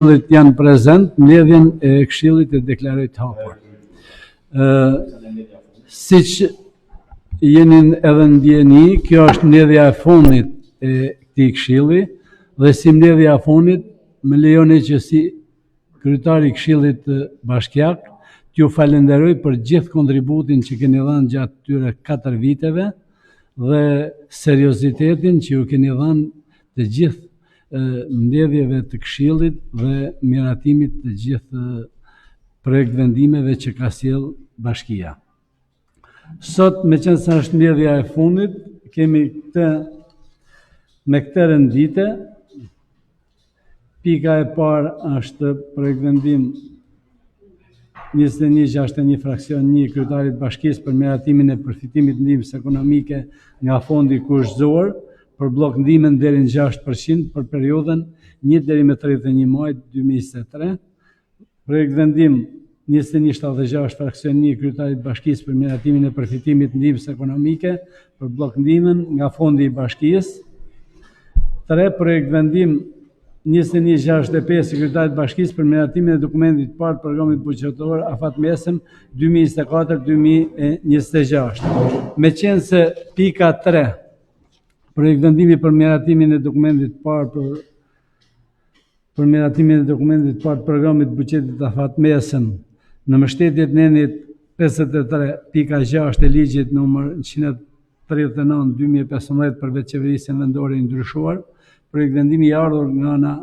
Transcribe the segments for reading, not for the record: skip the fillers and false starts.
Këshillit janë prezent, mbledhjen e Këshillit e deklaroj të hapur. Ë siç jeni edhe në dijeni, kjo është mbledhja e fundit e këtij Këshilli dhe si mbledhja e fundit më lejoni që si kryetar i Këshillit Bashkiak t'ju falenderoj për gjithë kontributin që keni dhënë gjatë këtyre 4 viteve dhe seriozitetin që ju keni dhënë të gjithë mbledhjeve të këshillit dhe miratimit të gjithë projektvendimeve që ka sjellë bashkia. Sot, meqenëse është mbledhja e fundit, kemi këtë me këtë rend dite, pika e parë është projektvendim 2161 fraksion 1 i kryetarit të bashkisë për miratimin e përfitimit ndihmës ekonomike nga fondi kushtëzor për bllok ndihmën deri në 6% për periudhën 1 deri më 31 maj 2023. Projektvendim 2176 fraksion 1 i kryetarit të bashkisë për miratimin e përfitimit ndihmës ekonomike për bllok ndihmën nga fondi i bashkisë. 3 projektvendim 2165 i kryetarit të bashkisë për miratimin e dokumentit të parë të programit buxhetor afatmesëm 2024-2026. Meqenëse pika 3, projektvendimi për miratimin e dokumentit të parë për për miratimin e dokumentit të parë të programit të buxhetit afatmesëm në mbështetje të nenit 53 pika 6 e ligjit numër 39 2015 për vetëqeverisjen vendore i ndryshuar, projektvendimi i ardhur nga ana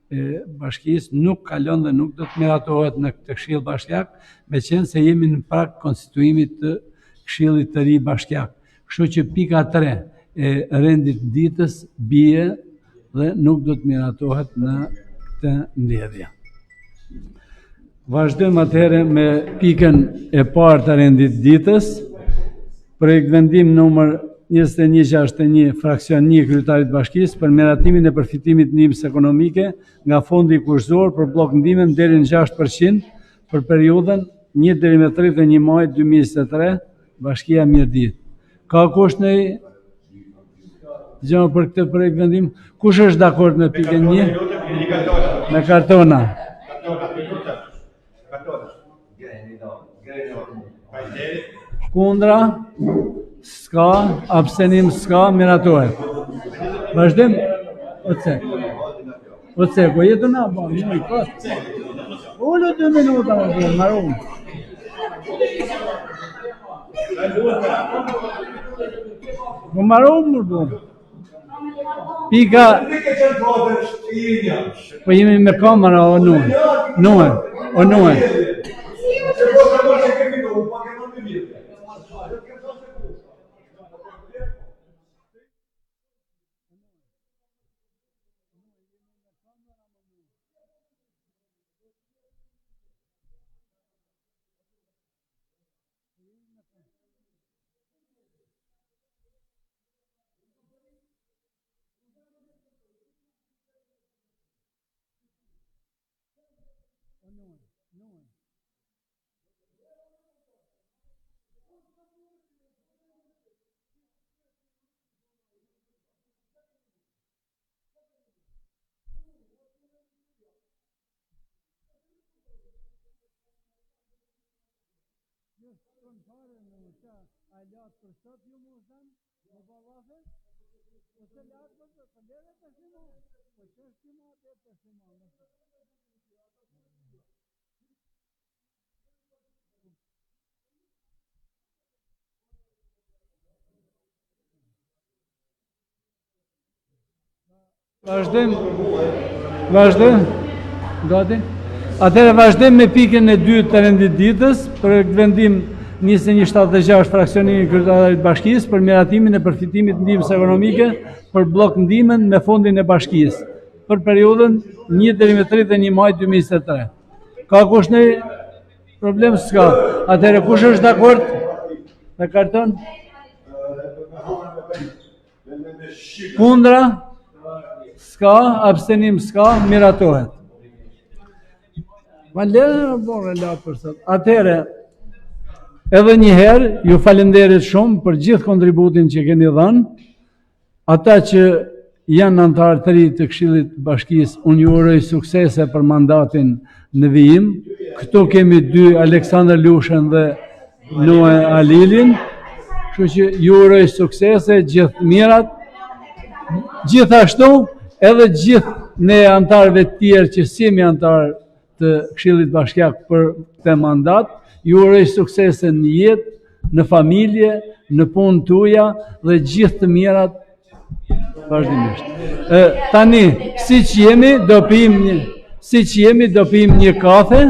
e bashkisë nuk kalon dhe nuk do të miratohet në këtë këshill bashkiak, meqenëse jemi në prag konstituimit të këshillit të ri bashkiak. Kështu që pika 3 e rendit të ditës bie dhe nuk do të miratohet në këtë mbledhje. Vazhdojmë atëherë me pikën e parë të rendit të ditës, projektvendim numër 2161 fraksion 1 kryetarit të bashkisë për miratimin e përfitimit ndihmës ekonomike nga fondi kushtëzor për bllok ndihmën deri në 6% për periudhën 1 deri më 31 maj 2023 Bashkia Mirditë. Ka kush ndonjë gjë për këtë projektvendim? Kush është dakord me pikën 1? Me kartona. Kundra? S'ka, abstenim s'ka, miratohet. Vazhdim? O cek. O cek, o jetë në ba, një i kot. Ulu dy minuta, më bërë, marum. Po marum, më bërë. Pika... Po jemi me kamera, o nue. Nue, o nue. Vazhdojmë. Vazhdojmë. Gati. Atëherë vazhdojmë me pikën e dytë të rendit të ditës, projektvendim 2176 fraksion 1 i kryetarit të bashkisë për miratimin e përfitimit ndihmës ekonomike për bllok ndihmën me fondin e bashkisë për periudhën 1 deri më 31 maj 2023. Ka kush ndonjë problem s'ka. Atëherë kush është dakord me karton? Kundra? S'ka, abstenim s'ka, miratohet. Ma lërë, bon, e la për sot. Atëherë, edhe një herë, ju falenderit shumë për gjithë kontributin që keni dhënë. Ata që janë anëtarë të ri të Këshillit të Bashkisë, unë ju uroj suksese për mandatin në vijim. Këtu kemi dy Aleksandër Lushën dhe Noe Alilin. Kështu që ju uroj suksese, gjithë të mirat. Gjithashtu, edhe gjithë ne anëtarëve të tjerë që s'jemi anëtarë të Këshillit Bashkiak për këtë mandat, ju uroj suksese në jetë, në familje, në punë tuja dhe gjithë të mirat vazhdimisht. E, tani, siç jemi, do pim një, siç jemi, do pim një kafe.